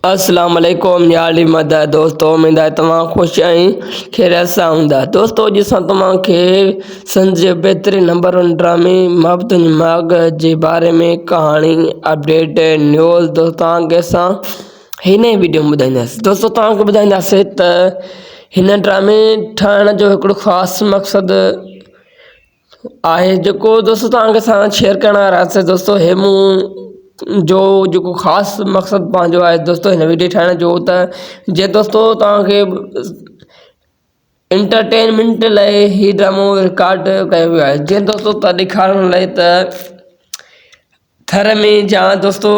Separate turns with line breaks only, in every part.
اسلام عليڪم يا علي مدد دوستو اميد آهي توهان خوش ۽ خيريت سان هوندا دوستو اڄ اسان توهان کي سنڌ جي بهترين نمبر ون ڊرامي محبتن جي ماڳ جي باري ۾ ڪهاڻي اپڊيٽ نيوز دوستو توهان کي اسان هن ئي ويڊيو ۾ ٻڌائينداسين دوستو توهان کي ٻڌائينداسين ته هن ڊرامي ٺاهڻ جو هڪڙو خاص مقصد آهي جيڪو دوستو توهان کي ساڻ شيئر ڪرڻ وارا آهيان دوستو هي مون جو جيڪو خاص مقصد پنهنجو آهي دوستو هن ويڊيو ٺاهڻ جو ته جي دوستو توهان کي انٽرٽينمينٽ لاءِ هي ڊرامو رڪارڊ ڪيو ويو آهي جيئن دوستو ته ڏيکارڻ لاءِ ته ٿر ۾ جا دوستو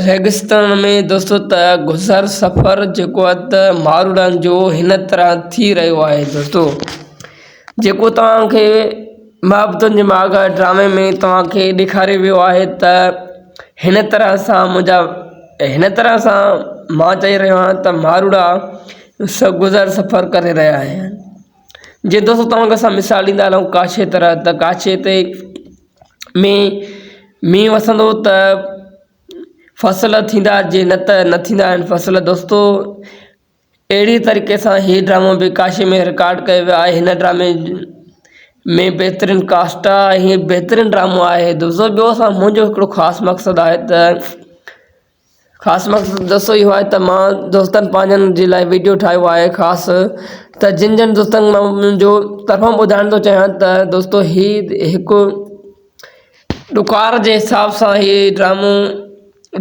ريگستان ۾ دوستو ته گذر سفر جيڪو آهي ته ماروئڙن جو هن طرح ٿي رهيو آهي دوستو جيڪو توهان کي محبتن جي ماڳ ڊرامي ۾ توهان کي ڏيکاريو ويو آهي ته هن طرح سان منهنجا هن طرح سان مان چئي رهيو آهيان ته ماروئڙا گذر سفر ڪري رهيا آهن جيئن دوستو توهان کي اسان مثال ڏيندا هلون ڪاڇي طرح ته ڪاڇي تي ۾ مينهن وسندو ته فصل ٿيندا جي نه ته نه ٿيندا آهن فصل دوستو اهڙي طريقي سان هي ڊرامو به ڪاشي ۾ رڪارڊ ڪيو ويو آهي هن ڊرامي ۾ بهترين ڪاسٽ آهي هي بهترين ڊرامو آهي دوستو ٻيو اسان منهنجو هڪڙو خاص مقصد آهي ته خاص مقصد دوستو اهو آهي ته مان دوستن پنهنجن جي لاءِ ويڊيو ٺاهيو آهي خاص ته جن جن دوستن مان منهنجو طرفان ٻڌائڻ ٿو چاهيان ته دوستو هي هڪ ڏڪار جي حساب سان هي ڊرامو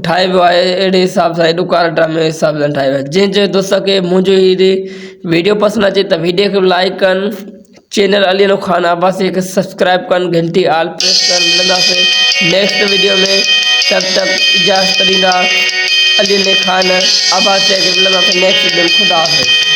ٺاهيو ويو آهي اهڙي حساب سان ڏڪار ڊرامي جي حساب سان ٺاهيو ويو آهي جنهن جنهن دوست کي منهنجو هي ويڊيو پسند اچي ته ويڊيو کي لائڪ ڪن چينل علي علو خان عباسي کي سبسڪرائب ڪن گهنٽي آل پريس ڪن ملنداسين نيڪسٽ ويڊيو ۾ تب تڪ اجازت ڏيندا علي علي خان عباسي کي ملنداسين نيڪسٽ ويڊيو ۾ خدا حافظ.